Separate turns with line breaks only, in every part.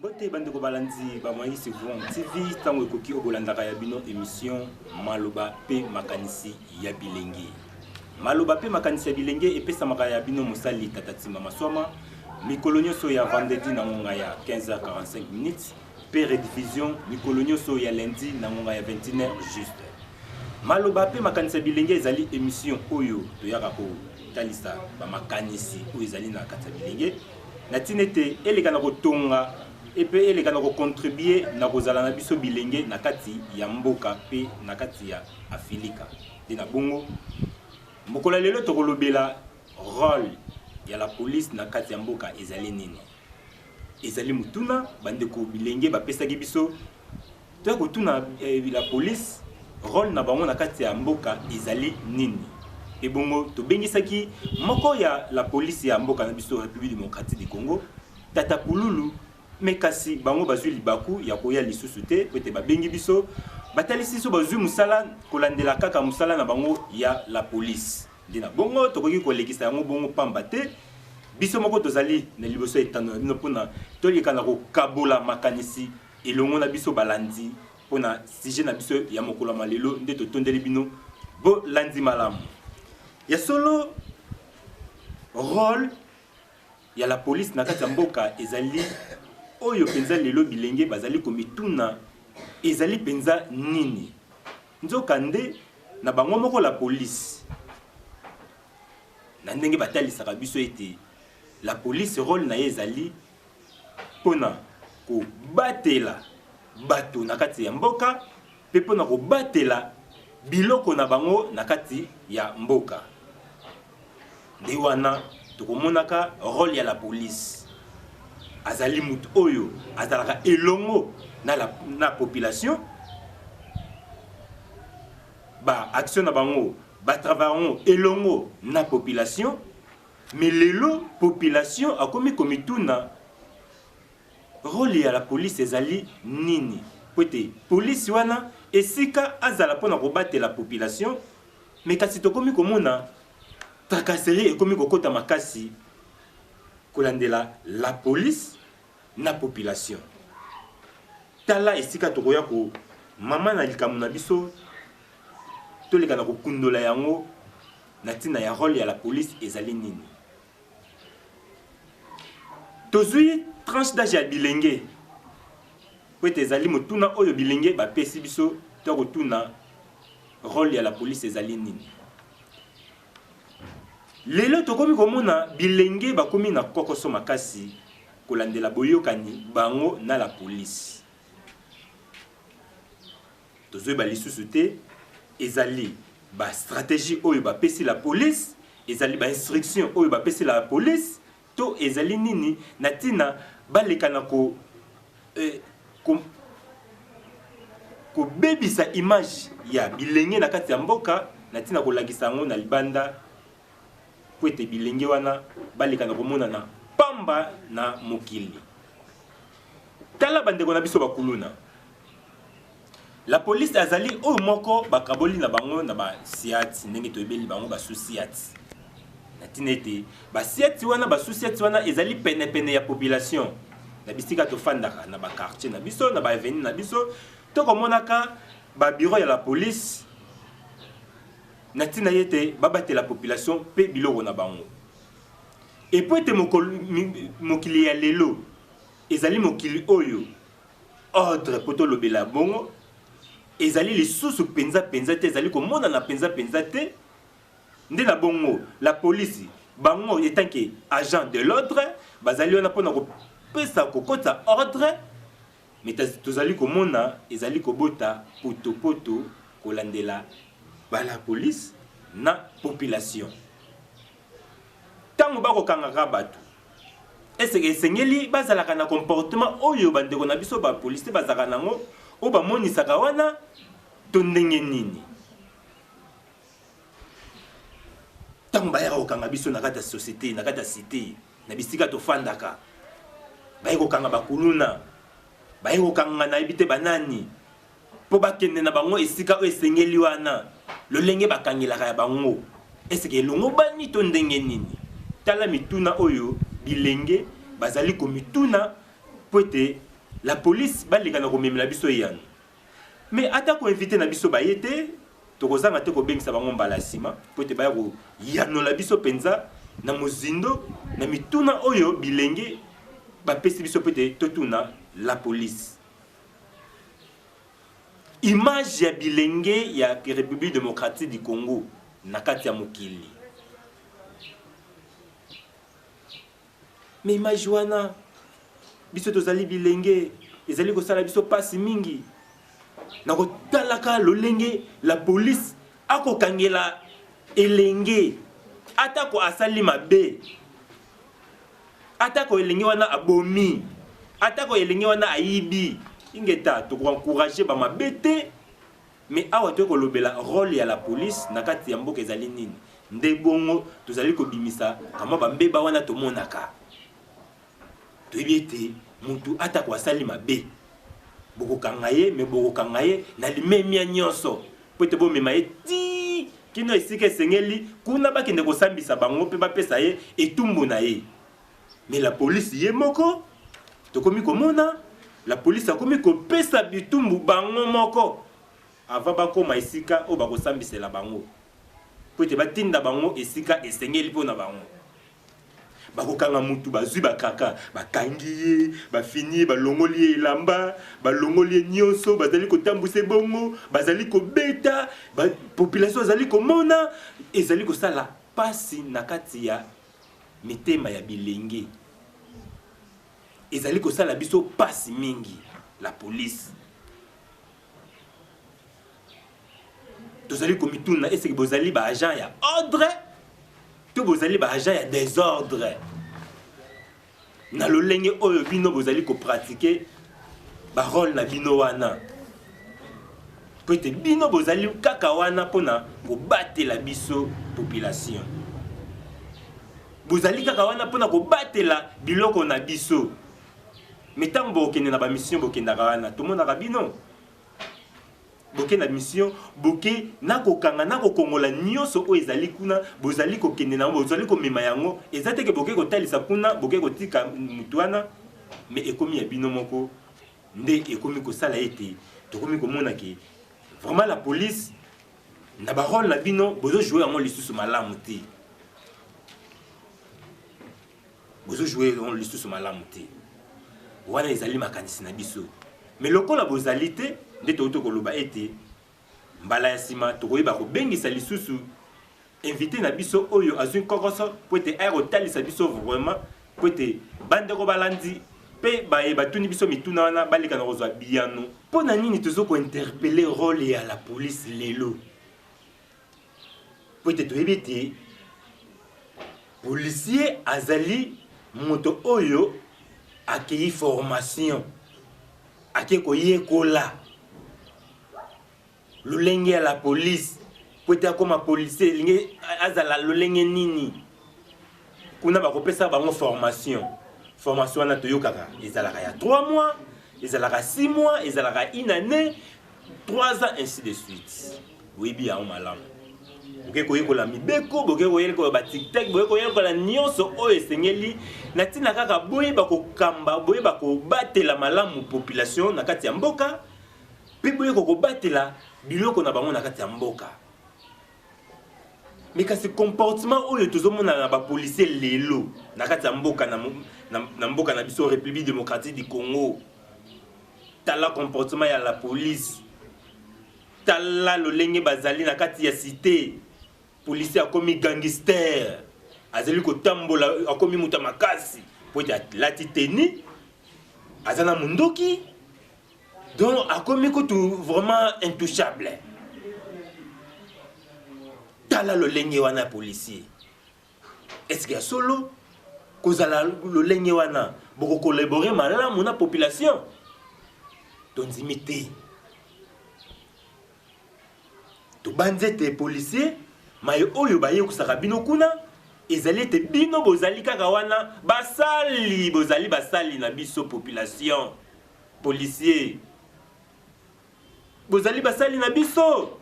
Mbote bandeko balandi ba Moïse Vong TV, ntango ekoki oyo bolandaka ya bino émission Maloba pe makanisi ya bilenge. Maloba pe makanisi ya bilenge epesamaka ya bino mosali Tata Tima Maswama mikolo nyonso ya vendredi na ngonga ya 15h45 minutes pe rediffusion mikolo nyonso ya lundi na ngonga ya 21h juste. Maloba pe makanisi ya bilenge ezali émission oyo toyaka kotalisa ba makanisi oyo ezali na kati ya bilenge na ntina ete eleka na kotonga epe eleka na kocontribue na kozala na biso bilenge na kati ya mboka pe na kati ya Afilika. Nde na bongo mokolo ya lelo tokolobela role ya la police na kati ya mboka ezali nini. Ezali motuna bandeko bilenge bapesaki biso toya kotuna la police role na bango na kati ya mboka ezali nini. Ebongo tobengisaki moko ya la police ya mboka na biso République démocratique du Congo, Tata Pululu, mais kasi bango bazwi libaku ya koya lisusu te po ete babengi biso, batalisi biso bazwi mosala kolandela kaka mosala na bango ya la police. Nde na bongo tokoki kolekisa yango bongo pamba te, biso moko tozali na liboso ya etando na bino mpona toleka na kokabola makanisi elongo na biso balandi mpona sujet na biso ya mokolo ya lelo nde totondeli bino bolandi malamu. Ya solo role ya la police na kati ya mboka ezali oyo mpenza lelo bilenge bazali komituna ezali mpenza nini. Nzoka nde na bango moko la police na ndenge batalisaka biso ete la police role na ye ezali mpona kobatela bato na kati ya mboka mpe mpona kobatela biloko na bango na kati ya mboka. Nde wana tokomonaka role ya la police. Azali mutu oyo azalaka elongo na la, na population, ba action na bango ba travailler yango elongo na population. Mais lelo population akomi komituna role ya la police ezali nini, po ete police wana esika azala mpona kobatela population, mais kasi tokomi komona tracasserie ekomi kokota makasi kolandela la police na population. Tala esika tokoya ko mama na likambo na biso, toleka na kokundola yango na ntina ya role ya la police ezali nini. Tozwi tranche d'âge ya bilenge po ete ezali motuna oyo bilenge bapesi biso to kotuna role ya la police ezali nini. Lelo tokomi komona bilenge bakomi na kokoso makasi kolandela boyokani bango na la police. Tozoyeba lisusu te ezali ba stratégie oyo bapesi la police, ezali ba instruction oyo bapesi la police, to ezali nini na ntina baleka na ko, ko kobebisa image ya bilenge na kati ya mboka na ntina kolakisa yango na libanda po ete bilenge wana baleka na komonana pamba na mokili. Tala bandeko na biso bakuluna. La police azali oyo moko bakaboli na bango na ba siati ndenge toyebeli bango ba sous-siati. Na ntina ete ba siati wana ba sous-siati wana ezali penepene ya population na bisika tofandaka na ba quartier na biso na ba avenue na biso tokomonaka ba bureau ya la police na ntina ete babatela population mpe biloko na bango. Epo ete mokili ya lelo ezali mokili oyo ordre po tolobela bongo ezali lisusu penza penza te, ezali komonana penza penza te. Nde na bongo la police bango etant que agent de l'ordre bazali wana mpona kopesa kokotisa ordre, mais tozali komona ezali kobota potopoto kolandela ba la police na population. Tango bakokangaka bato, est-ce que esengeli bazalaka na comportement oyo bandeko na biso ba policiers bazalaka nango, oyo bamonisaka wana, to ndenge nini? Tango bayaka kokanga biso na kati ya société, na kati ya cité, na bisika tofandaka, baye kokanga bakuluna, baye kokanga nayebi te banani, mpo bakende na bango esika oyo esengeli wana, lolenge bakangelaka ya bango, eseke elongobani to ndenge nini? Tala mituna oyo bilenge bazali komituna mpo ete La police baleka na komemela biso eyano. Mais ata ko inviter na biso baye te, tokozanga te kobengisa bango mbala ya nsima mpo ete baya koyanola biso mpenza na mozindo na mituna oyo bilenge bapesi biso mpo ete totuna la police. Image ya bilenge ya République démocratique du Congo na kati ya mokili. Mais image wana biso tozali bilenge ezali kosala biso pasi mingi na kotalaka lolenge la police akokangela elenge atako asali mabe atako elenge wana abomi atako elenge wana ayibi ingeta tokoencourage bamabe te. Mais awa toye kolobela role ya la police na kati ya mboka ezali nini? Nde bongo tozali kobimisa kamwa ba mbeba wana tomonaka. Toyebi ete mutu atako asali mabe, bokokanga ye, mais bokokanga ye na limemia nyonso mpo ete bomema ye tii kino esika esengeli, kuna bakende kosambisa bango mpe bapesa ye etumbu na ye. Mais la police ye moko tokomi komona la police akomi kopesa bitumbu bango moko avant bakoma esika oyo bakosambisela bango mpo ete batinda bango esika esengeli mpo na bango. Bakokanga mutu, bazwi bakaka, bakangi ye, bafini ye, balongoli ye elamba, balongoli ye nyonso, bazali kotambwisa ye bongo, bazali kobeta ba, population azali komona, ezali kosala pasi na kati ya mitema ya bilenge. Ezali kosala biso pasi mingi, la police. Tozali komituna eseke bozali ba agent ya ordre to bozali ba agent ya desordre? Na lolenge oyo bino bozali kopratike ba role na bino wana, mpo ete bino bozali kaka wana mpona kobatela biso population, bozali kaka wana mpona kobatela biloko na biso. Me ntango bokokende na bamission, bokendaka wana, tomonaka bino boke na mission, boke na kokanga na kokongola nyonso oyo ezali kuna, bozali kokende na yango, bozali komema yango. Eza te ke boke kotalisa kuna, boke kotika motu wana, me ekomi ya bino moko. Nde ekomi kosala ete tokomi komona ke vraiment la police na ba role na bino bozo jouer yango lisusu malamu te, bozo jouer yango lisusu malamu te. Wana ezali makanisi na biso, me lokola bozali te, nde touti koloba ete mbala ya nsima tokoyeba kobengisa lisusu invité na biso oyo azwi nkokoso mpo ete aya kotalisa biso vraiment, mpo ete bandeko balandi mpe baye batuni biso mituna wana baleka na kozwa biyano. Mpo na nini tozo kointerpele role ya la police lelo? Mpo ete toyebi ete policier azali moto oyo akei formation, ake koyekola lolenge ya la police mpo ete akoma policier, elingi azala lolenge nini. Kuna bakopesa bango formation. Formation wana toyokaka ezalaka ya 3 mois, ezalaka 6 mois, ezalaka une année, 3 ans, ainsi de suite. Boyebi yango malamu. Boke koyekola mibeko, boke koyekola ba tiktok, boke koyekola nyonso oyo esengeli na ntina kaka boyeba kokamba, boyeba kobatela malamu population na kati ya mboka, mpe boyeba kobatela biloko na bango na kati ya mboka. Mais kasi comportement oyo tozomona na bapolisier lelo na kati ya mboka na, na, na mboka na biso République démocratique du Congo, tala comportement ya la police, tala lolenge bazali na kati ya cité. Policier akomi gangster, azali kotambola, akomi moto ya makasi po ete alati tenue, aza na munduki, donc akomi kutu vraiment intouchable. Tala lolenge wana ya policier, est-ce ya solo kozala lolenge wana bokokolabore malamu na population? Tondimi te. Tobanzi ete policier maye oyo bayekusaka bino kuna ezali ete bino bozali kaka wana basali, bozali basali na biso population. Policier bozali basali na biso,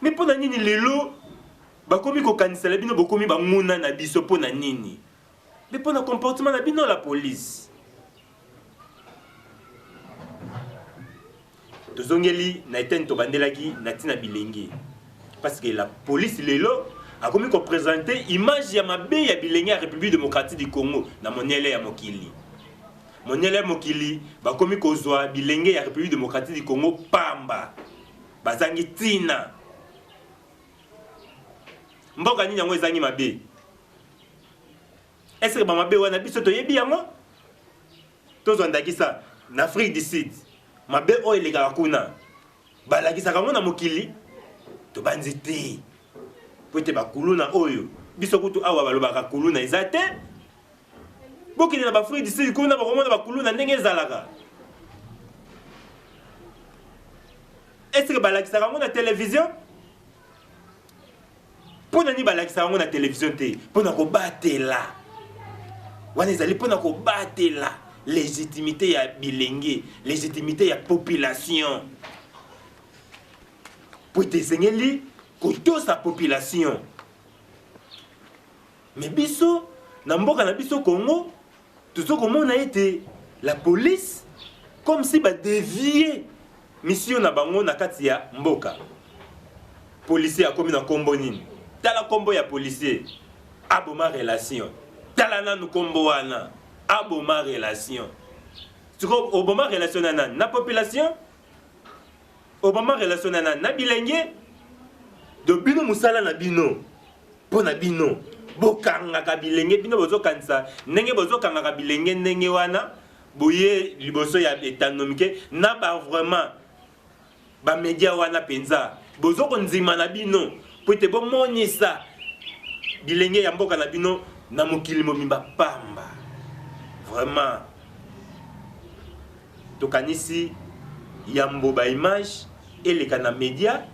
me mpo na nini lelo bakomi kokanisela bino bokomi banguna na biso? Mpo na nini? Me mpo na comportement na bino la police. Tozongeli na eteni tobandelaki na ntina bilenge, parce que la police lelo akomi kopresente image ya mabe ya bilenge ya République démocratique du Congo na moniele ya mokili. Moniele ya mokili bakomi kozwa bilenge ya République démocratique du Congo pamba, bazangi ntina. Mboka nini yango ezangi mabe? Est-ce que ba mabe wana biso toyebi yango? Tozwa ndakisa na Afrique du Sud, mabe oyo elekaka kuna balakisaka yango na mokili? Tobanzi te, po ete bakuluna oyo biso kutu awa balobaka kuluna eza te. Bokende na baAfrique du Sud kuna, bakomona bakuluna ndenge ezalaka. Est-ce que balakisaka yango na télévision? Mpo na nini balakisaka yango na télévision te? Mpo na kobatela wana, ezali mpo na kobatela légitimité ya bilenge, légitimité ya population, po ete esengeli kotosa population. Mais biso na mboka na biso Congo, tozo komona ete la police comme si badévier mission na bango na kati ya mboka. Policier akomi na nkombo nini? Tala nkombo ya policier, aboma relation. Tala nanu nkombo wana, aboma relation. Sikoyo oboma relation na nani? Na population? Oboma relation na nani? Na bilenge? Do bino mosala na bino, mpo na bino bokangaka bilenge, bino bozokanisa ndenge bozokangaka bilenge ndenge wana boye liboso ya etando mike na ba vraiment bamedia wana mpenza, bozokondima na bino po ete bomonisa bilenge ya mboka na bino na mokili mobimba pamba. Vraiment tokanisi yambo baimage eleka na media,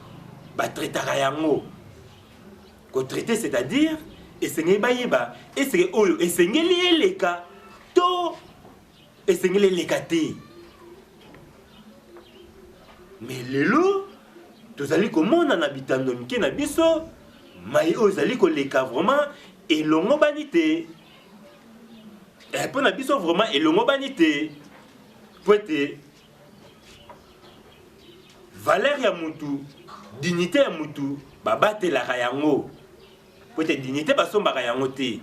batraitaka yango. Kotraite, c'est-à-dire esengeli bayeba eseke oyo esengeli eleka to esengeli eleka te. Mais lelo tozali komona na bitando mike na biso mai oyo ezali koleka vraiment elongobani te. Mpo na biso vraiment elongobani te, po ete valeur ya mutu, dignité ya mutu babatelaka yango, po ete dignité basombaka yango te.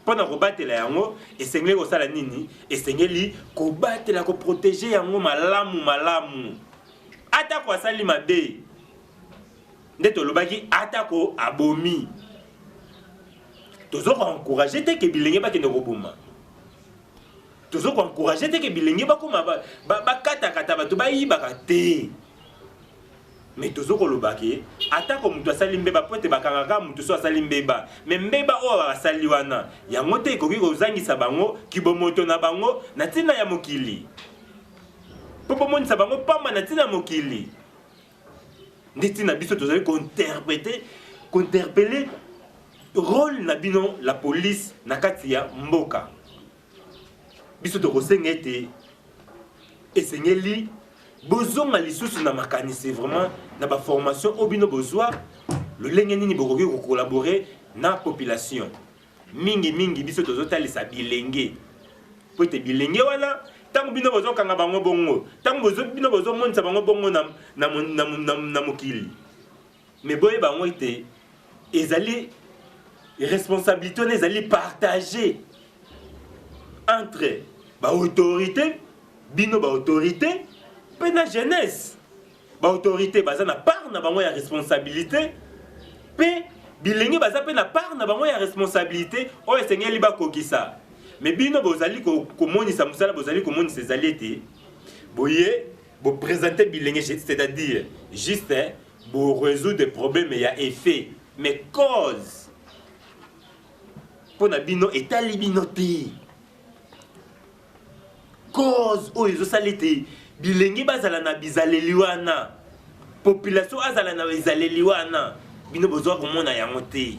Mpo na kobatela yango esengeli kosala nini? Esengeli kobatela, koprotege yango malamu malamu. Atako asali mabe, nde tolobaki, atako abomi, tozo koencourage te ke bilenge bakende koboma, tozo koencourage te ke bilenge bakoma bakatakata bato, bayibaka te. Mais tozo koloba ke atako moto asali mbeba, po ete bakangaka moto so asali mbeba, mais mbeba oyo asali wana yango te ekoki kozangisa bango kibomoto na bango na ntina ya mokili, mpo bomonisa bango pamba na ntina ya mokili. Nde ntina biso tozali kointerprete, kointerpele rôle na bino la police na kati ya mboka. Biso tokosenga ete esengeli bozonga lisusu na makanisi vraiment na baformation oyo bino bozwa, lolenge nini bokoki kokolabore na population. Mingi mingi biso tozotalisa bilenge, po ete bilenge wana ntango bino bozokanga bango bongo, ntango bino bozomonisa bango bongo na mokili, mais boyeba yango ete ezali responsabilité wana ezali partage entre baautorité, bino baautorité mpe na jeunesse. Baautorité baza na part na bango ya responsabilité, mpe bilenge baza mpe na part na bango ya responsabilité oyo esengeli bakokisa. Mais bino bozali komonisa mosala, bozali komonisa ezali ete boye boprésente bilenge, c'est-à-dire juste borésoudre problème ya effet, mais cause mpo na bino etali bino te. Cause oyo ezosala ete bilenge bazala na bizaleli wana, population azala na ezaleli wana, bino bozwa komona yango te.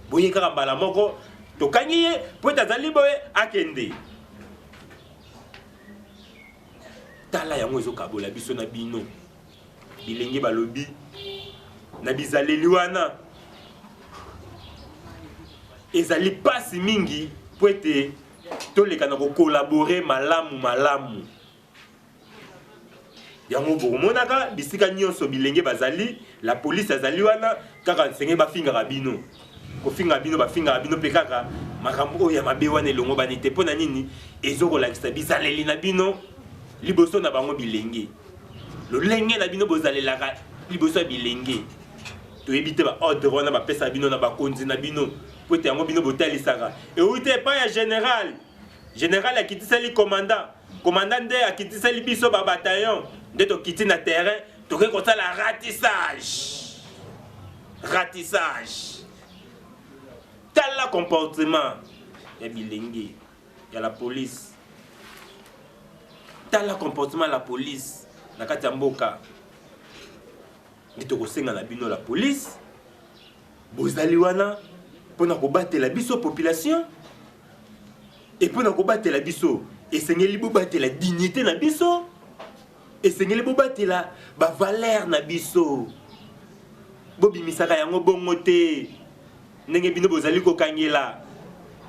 Boye kaka mbala moko tokangi ye po ete azali boye, akende. Tala yango ezokabola biso na bino. Bilenge balobi na bizaleli wana ezali pasi mingi po ete toleka na kokolabore malamu malamu. Yango bokomonaka bisika nyonso bilenge bazali, la police azali wana kaka nsenge bafingaka bino. Kofinga bino, bafingaka bino mpe kaka makambo oyo ya mabe wana elongobani te. Mpo na nini? Ezokolakisa bizaleli na bino liboso na bango bilenge. Lolenge na bino bozalelaka liboso ya bilenge. Toyebi te ba ordre wana bapesaka bino na bakonzi na bino mpo ete yango bino botalisaka. Euti epai ya general. General akitiseli commandant. Commandant nde akitiseli biso ba bataillon nde tokiti na terrain toke kosala ratissage. Ratissage. Tala comportement ya bilenge ya la police. Tala comportement ya la police na kati ya mboka. Nde tokosenga na bino la police bozali wana mpona kobatela biso population et mpona kobatela biso esengeli bobatela dignité na biso, esengeli bobatela ba valeur na biso. Bobimisaka yango bongo te ndenge bino bozali kokangela.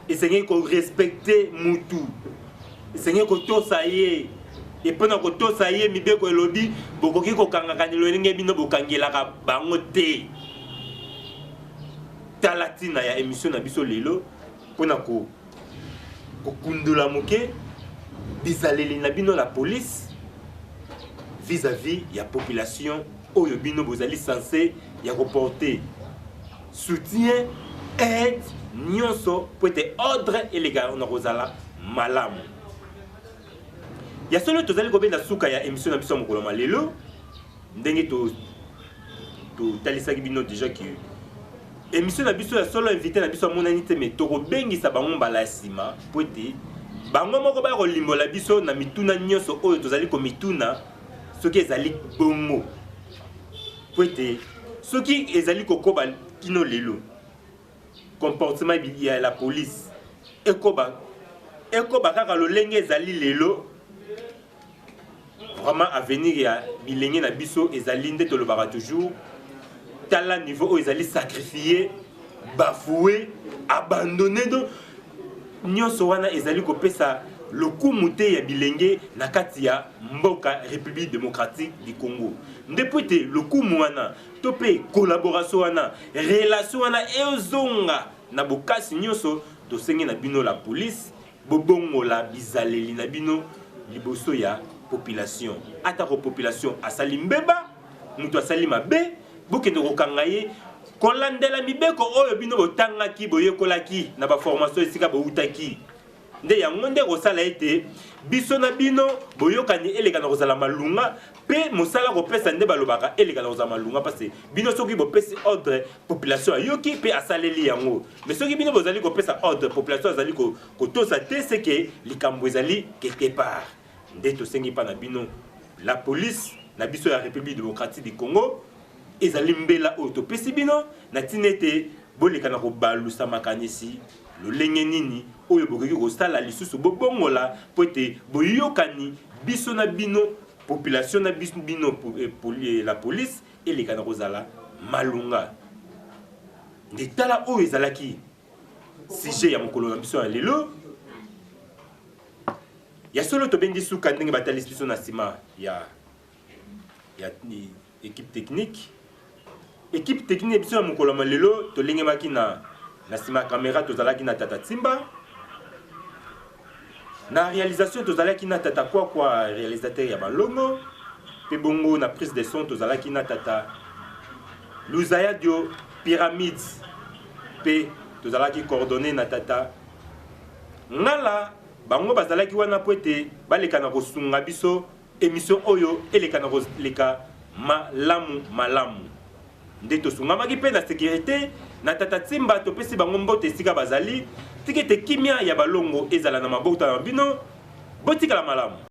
Esengeli korespecte mutu, esengeli kotosa ye. E mpona kotosa ye, mibeko elobi bokoki kokangaka lolenge bino bokangelaka bango te. Tala ntina ya émission na biso lelo mpona kokundola moke bizaleli na bino la police vis-à-vis ya population oyo bino bozali censé ya koporter soutien, aide nyonso po ete ordre eleka na kozala malamu. Ya solo tozali kobenda suka ya émission na biso ya mokolo ma lelo, ndenge totalisaki bino déjà que émission na biso ya solo invité na biso amonani te, mais tokobengisa bango mbala ya nsima po ete bango moko baya kolimbola biso na mituna nyonso oyo tozali komituna soki ezali bongo, po ete soki ezali kokoba kino lelo comportement ya la police ekoba kaka lolenge ezali lelo, vraiment avenir ya bilenge na biso ezali nde tolobaka toujours. Tala niveau oyo ezali sacrifié, bafoué, abandonné. Donc nyonso wana ezali kopesa lokumu te ya bilenge na kati ya mboka République démocratique du Congo. Nde po ete lokumu wana to mpe collaboration wana, relation wana ezonga na bokasi nyonso, tosengi na bino la police bobongola bizaleli na bino liboso ya population. Atako population asali mbeba, moto asali mabe, bokende kokanga ye kolandela mibeko oyo bino botangaki, boyekolaki na baformation esika boutaki. Nde yango nde kosala ete biso na bino boyokani eleka na kozala malunga, mpe mosala kopesa nde balobaka eleka na kozala malunga, parce bino soki bopesi ordre, population ayoki mpe asaleli yango. Mais soki bino bozali kopesa ordre, population azali kotosa te, seke likambo ezali quelque part. Nde tosengi mpa na bino la police na biso ya République démocratique du Congo, ezali mbela oyo topesi bino na ntina ete boleka na kobalusa makanisi lolenge nini oyo bokoki kosala lisusu bobongola po ete boyokani biso na bino population na bino la police eleka na kozala malunga. Nde tala oyo ezalaki sujet ya mokolo na biso ya lelo. Ya solo tobendi suka ndenge batalisi biso na nsima ya équipe technique. Équipe technique biso ya mokolo ya lelo tolengemaki na nsima ya caméra, tozalaki na Tata Timba na réalisation, tozalaki na Tata Kwakwa, réalisateur ya balongo, mpe bongo na prise de son tozalaki na Tata Luzaya Dio Pyramide, mpe tozalaki coordonné na Tata Ngala. Bango bazalaki wana po ete baleka na kosunga biso émission oyo eleka na koleka malamu malamu. Nde tosungamaki mpe na sécurité na Tata Timba. Topesi bango mbote esika bazali. Tika ete kimia ya balongo ezala na mabota na bino. Botikala malamu.